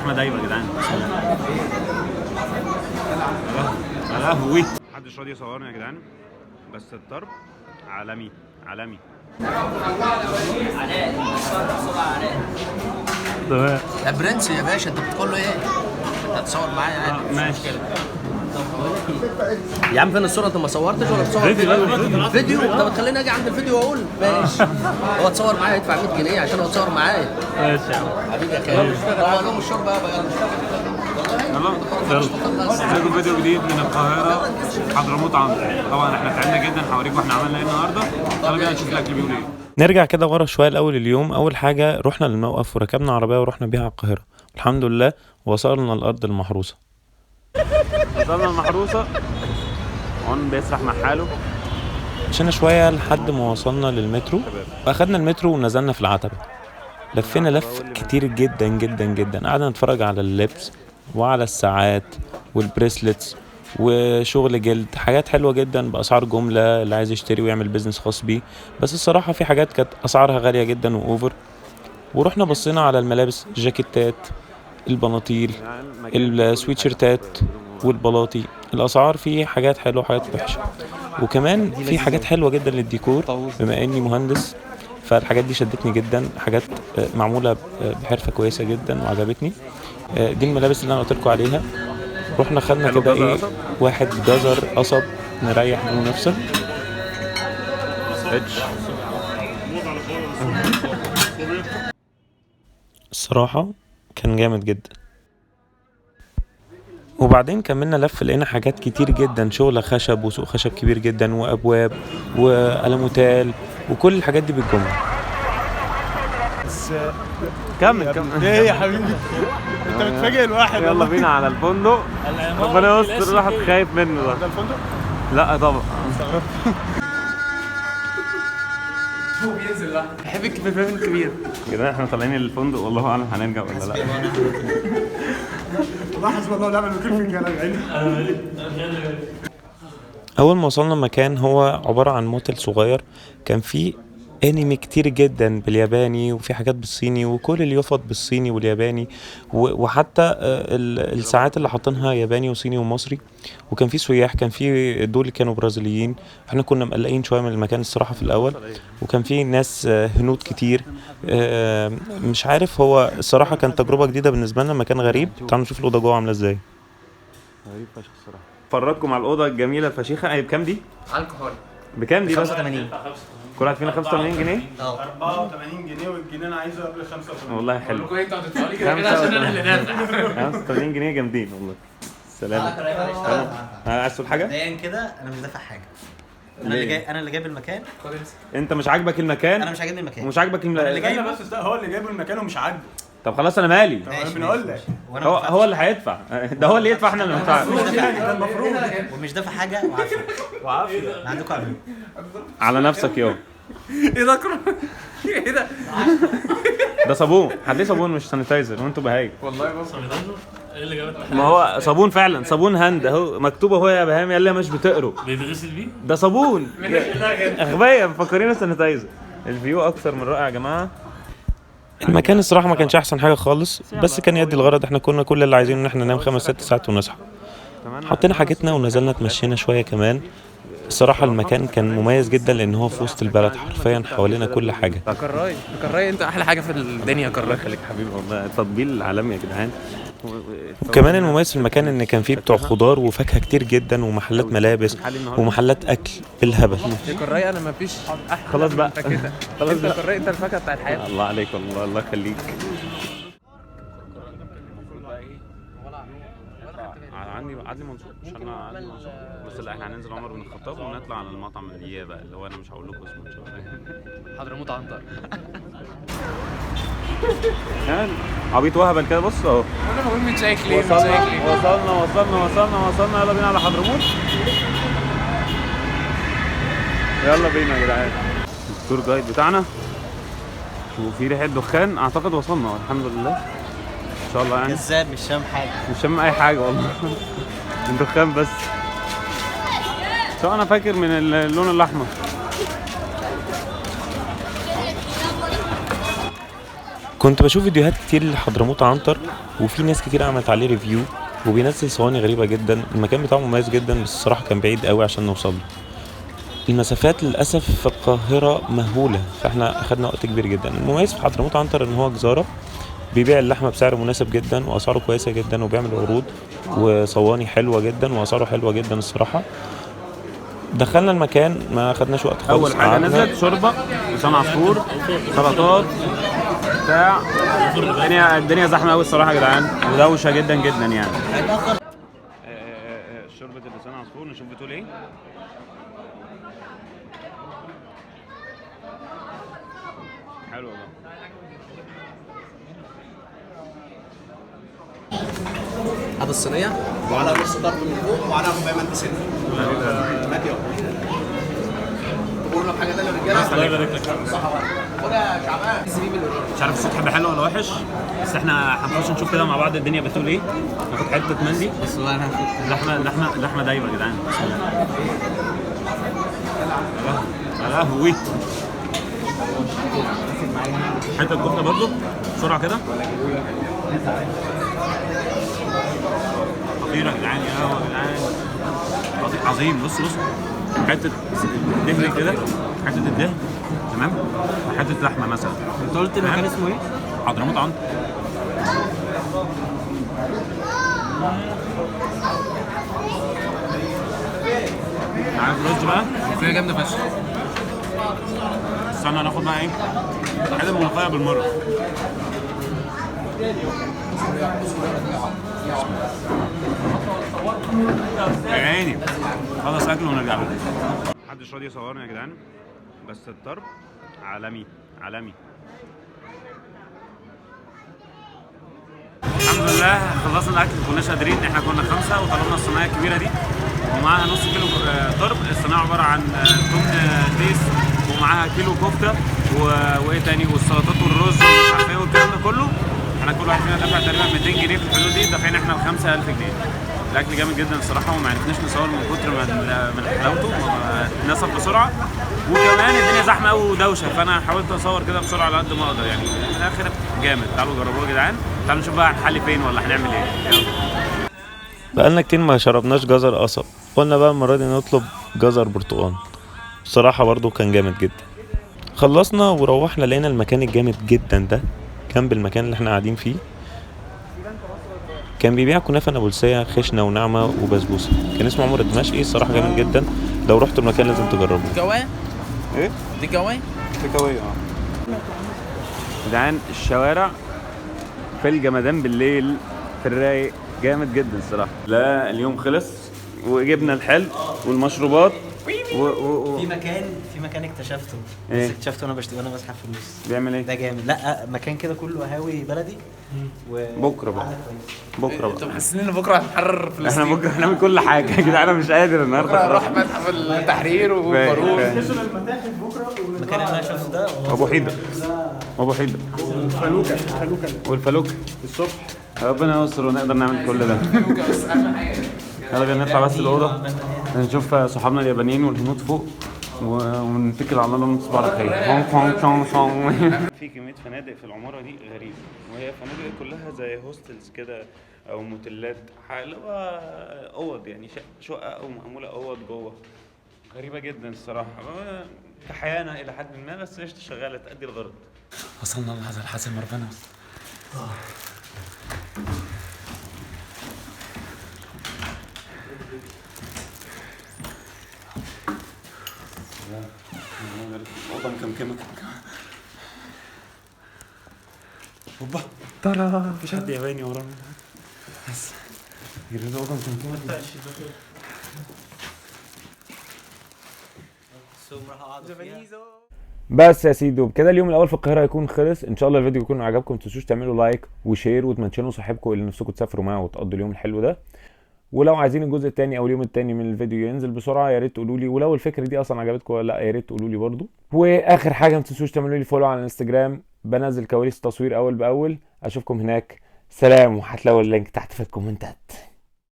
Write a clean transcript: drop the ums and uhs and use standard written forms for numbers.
اللحمة دايبه يا جدعان. يا لهوي، محدش راضي يصورني يا جدعان، بس الطرب عالمي عالمي. تمام يا برنس يا باشا، انت بتقول له ايه؟ انت هتصور معايا عادي ماشي. يا عم فين الصورة؟ انت ما صورتش ولا بتصور فيديو؟ فيديو؟ طب تخليني اجي عند الفيديو واقول ماشي. هو اتصور معايا يدفع 100 جنيه عشان هو اتصور معايا. ماشي يا عم حبيبي يا خالد. هو لهم الشوربة يابا. يلا يلا يلا. فيديو جديد من القاهرة، حضرموت عنتر. طبعا احنا تعبنا جدا، هوريكم احنا عملنا ايه النهارده. يلا بينا نشوف الاكل بيقول ايه. نرجع كده ورا شوية لاول اليوم. اول حاجة رحنا للموقف وركبنا عربية ورحنا بيها على القاهرة، الحمد لله وصلنا الارض المحروسة. وصلنا المحروسة، عون بيسرح مع حاله. مشينا شوية لحد ما وصلنا للمترو، واخدنا المترو ونزلنا في العتبة. لفينا لف كتير جدا جدا جدا، قعدنا نتفرج على اللبس وعلى الساعات وال bracelets وشغل جلد، حاجات حلوة جدا بأسعار جملة اللي عايز يشتري ويعمل business خاص بيه. بس الصراحة في حاجات كانت أسعارها غالية جدا و over. ورحنا بصينا على الملابس، جاكيتات، البناطيل، السويتشيرتات والبلاطي. الأسعار في حاجات حلوة وحاجات وحشة، وكمان في حاجات حلوة جدا للديكور. بما إني مهندس فالحاجات دي شدتني جدا، حاجات معمولة بحرفة كويسة جدا وعجبتني. دي الملابس اللي أنا قلت لكم عليها. رحنا خدنا كده ايه، واحد جزر قصب نريح منه نفسنا. الصراحة كان جامد جدا. وبعدين كملنا لف، لقينا حاجات كتير جدا، شغل خشب وسوق خشب كبير جدا، وابواب وألموتال وكل الحاجات دي بالجملة. بس كمل كمل. ايه يا حبيبي انت بتفاجئ الواحد. يلا بينا على الفندق، ربنا يستر، الواحد خايف منه. ده الفندق؟ لا طبعا. هو بينزل لوحده. بحب الفيلم الكبير. يا جدعان احنا طالعين الفندق والله اعلم هنرجع ولا لا. والله حسبي الله ونعم الوكيل فيك يا عيني. اول ما وصلنا مكان هو عبارة عن موتيل صغير، كان فيه انمي كتير جدا بالياباني وفي حاجات بالصيني، وكل اليفط بالصيني والياباني، وحتى الساعات اللي حاطينها ياباني وصيني ومصري. وكان في سياح، كان في دول كانوا برازيليين. احنا كنا مقلقين شوية من المكان الصراحة في الاول، وكان في ناس هنود كتير. مش عارف، هو الصراحة كان تجربه جديدة بالنسبة لنا، مكان غريب. تعالوا نشوف الاوضة جوه عامله ازاي. غريب فشخ الصراحة. فرجكم على الاوضة الجميلة الفشيخه. هي بكام دي؟ الكحول بكام دي بس؟ 85. كل واحد فينا 85 جنيه؟ 84 جنيه، والجنيه انا عايزه قبل 85. والله حلو. كلكم انتوا هتدفعوا لي كده كده عشان انا اللي دافع. 85 جنيه جامدين والله. سلام. عايز تقول حاجة؟ مبدئيا كده انا مش دافع حاجة. انا اللي جاي، انا اللي جايب المكان. انت مش عاجبك المكان؟ انا مش عاجبني المكان. ومش عاجبك المكان. اللي جايبه بس هو اللي جايبه المكان ومش عاجبه. طب خلاص انا مالي. بنقول لك هو اللي هيدفع. ده هو اللي يدفع، احنا اللي ندفع. ده المفروض. ومش دافع حاجة. وعافيه وعافيه عندكم عافية على نفسك يا ايه ده؟ ايه ده؟ ده صابون. هتلاقيه صابون مش sanitizer، وانتوا بهايم والله. بص ايه اللي جابتنا؟ ما هو صابون فعلا، صابون hand اهو مكتوب اهو يا بهام، يلا مش بتقروا. بيتغسل بيه؟ ده صابون. اغبياء مفكرينه sanitizer. ال view اكثر من رائع يا جماعة. المكان الصراحة ما كانش احسن حاجة خالص، بس كان يدي الغرض. احنا كنا كل اللي عايزينه ان احنا ننام 5 6 ساعات ونصحى. حطينا حاجتنا ونزلنا اتمشينا شوية كمان. الصراحة المكان كان مميز جدا لان هو في وسط البلد، حرفيا حوالينا كل حاجة. كراي كراي، انت احلى حاجة في الدنيا كراي. الله يخليك حبيبي، والله تطبيل عالمي يا جدعان. وكمان المميز في المكان ان كان فيه بتوع خضار وفاكهة كتير جدا، ومحلات ملابس ومحلات اكل بالهبل. يا كراي انا ما فيش احلى. خلاص بقى خلاص بقى كراي، انت الفاكهة بتاع الحياة. الله عليك والله، الله يخليك. عندي عدلي منصور، مش انا عدلي منصور، بس لا احنا هننزل عمر بن الخطاب ونطلع على المطعم اللي بقى اللي هو انا مش هقول لكم اسمه ان شاء الله. حضرموت عنتر. عبيط وهبل كده. بص اهو انا بقول متشايك ليه؟ وصلنا وصلنا وصلنا وصلنا وصلنا. يلا بينا على حضرموت. يلا بينا يا جدعان. ال tour guide بتاعنا، وفي ريحه دخان، اعتقد وصلنا الحمد لله ان شاء الله. يعني كذاب، مش شام حاجة، مش شام اي حاجة والله. الدخان بس. سواء انا فاكر من اللون الاحمر. كنت بشوف فيديوهات كتير لحضرموت عنتر، وفي ناس كتير عملت عليه review، وبينزل صواني غريبة جدا. المكان بتاعه مميز جدا، بس الصراحة كان بعيد قوي عشان نوصل له. المسافات للأسف في القاهرة مهولة، فاحنا أخدنا وقت كبير جدا. المميز في حضرموت عنتر إن هو جزارة، بيبيع اللحمة بسعر مناسب جدا وأسعاره كويسة جدا، وبيعمل عروض وصواني حلوة جدا وأسعاره حلوة جدا الصراحة. دخلنا المكان ما خدناش وقت خالص. اول حاجة نزلت شوربة، لسان عصفور، سلطات، بتاع. الدنيا زحمة قوي الصراحة يا جدعان، ودوشه جدا جدا يعني. شوربة اللسان عصفور، نشوف بتقول ايه. حلو والله. هذا الصينية وعلى نص ضرب من فوق وعلى ربع مندي سنة. مات يابا. تقولوا بحاجة ثانية يا رجاله؟ الله يبارك لك. صح خد يا شعبان. مش عارف الصوت هيبقى حلو ولا وحش، بس احنا هنخش نشوف كده مع بعض الدنيا بتقول ايه. ناخد حتة مندي. بس والله انا هاخد لحمه لحمه دايبه يا جدعان. بسم الله. يا لهوي. حتة كفته برضو بسرعة كده. خطيرة يا جدعان، يا لهوي يا جدعان، عظيم. بص بص، حتة الدهن كده، حتة الدهن تمام، حتة لحمه مثلا. انت قلت المكان اسمه ايه؟ حضرموت عنتر. معاك رز بقى؟ فيها جامدة فشخ. استنى ناخد بقى ايه؟ حتة ملوخية بالمرة. يا عيني. خلص اكل ونرجع لكم. محدش راضي يصورني يا جدعان، بس الطرب عالمي عالمي. الحمد لله خلصنا الاكل، ما كناش قادرين، احنا كنا 5 وطلبنا الصينية الكبيرة دي ومعاها نص كيلو طرب. الصينية عبارة عن 8 تيس ومعاها كيلو كفته وايه تاني، والسلطات والرز ومش عارف ايه والكلام ده كله. احنا كل واحد فينا دفع تقريبا 200 جنيه في الحدود دي، دافعين احنا ال 5000 جنيه. الاكل جامد جدا الصراحة، وما عرفناش نصور من كتر من حلاوته، اتنسف بسرعة، وكمان الدنيا زحمة قوي ودوشه، فانا حاولت اصور كده بسرعة على قد ما اقدر يعني. من الاخر جامد، تعالوا جربوه يا جدعان. تعالوا نشوف بقى هنحلي فين ولا هنعمل ايه. يلا. بقالنا كتير ما شربناش جزر قصب، قلنا بقى المرة دي نطلب جزر برتقان. بصراحة برضو كان جامد جدا. خلصنا وروحنا، لقينا المكان الجامد جدا ده جنب المكان اللي احنا قاعدين فيه. كان بيبيع كنافة نابلسية خشنة وناعمة وبسبوسة، كان اسمه عمر الدمشقي. الصراحة جامد جدا، لو رحتوا المكان لازم تجربوه. take away؟ ايه؟ take away؟ take away. اه جدعان، الشوارع في الجمدان بالليل في الرايق جامد جدا الصراحة. لا اليوم خلص وجبنا الحلو والمشروبات و في مكان اكتشفته. إيه؟ بس اكتشفته وانا بشتري وانا بسحب فلوس. بيعمل ايه؟ ده جامد. لا مكان كده كله قهاوي بلدي. بكره بقى، بكره بقى. انتوا محسسين ان بكره هنحرر فلسطين. احنا بكره هنعمل كل حاجة يا جدعان، انا مش قادر النهارده. بكره هنروح متحف التحرير والبارون. المكان اللي انا شفته ده ابو حيدر، ابو حيدر والفلوكه، والفلوكه الصبح. ربنا يستر ونقدر نعمل كل ده. بس اهم حاجة يلا بينا نطلع بس الاوضة، نشوف صحابنا اليابانيين والهنود فوق، ونتكل على الله ونصبح على خير. هونج كونج تشونج شونج. في كمية فنادق في العمارة دي غريبة، وهي فنادق كلها زي hostels كده او موتيلات، اللي هو اوض يعني، شقه او معمولة اوض جوه. غريبة جدا الصراحة، كحيانه الى حد ما، بس قشطه شغالة تأدي الغرض. وصلنا للحظة الحاسمة، ربنا يستر. الأوضة مكمكمة. هوبا ترى مفيش حد ياباني ورانا، بس الأوضة مكمكمة. بس يا سيدي، وبكده اليوم الاول في القاهرة هيكون خلص. ان شاء الله الفيديو يكون عجبكم، ما تنسوش تعملوا like و share وتمنشنوا صاحبكم اللي نفسكم تسافروا معاه وتقضوا اليوم الحلو ده. ولو عايزين الجزء الثاني او اليوم الثاني من الفيديو ينزل بسرعة يا ريت تقولوا لي، ولو الفكرة دي اصلا عجبتكم ولا لا يا ريت تقولوا لي برده. واخر حاجة ما تنسوش تعملوا لي follow على الانستجرام، بنزل كواليس التصوير اول باول. اشوفكم هناك، سلام، وهتلاقوا ال link تحت في الكومنتات.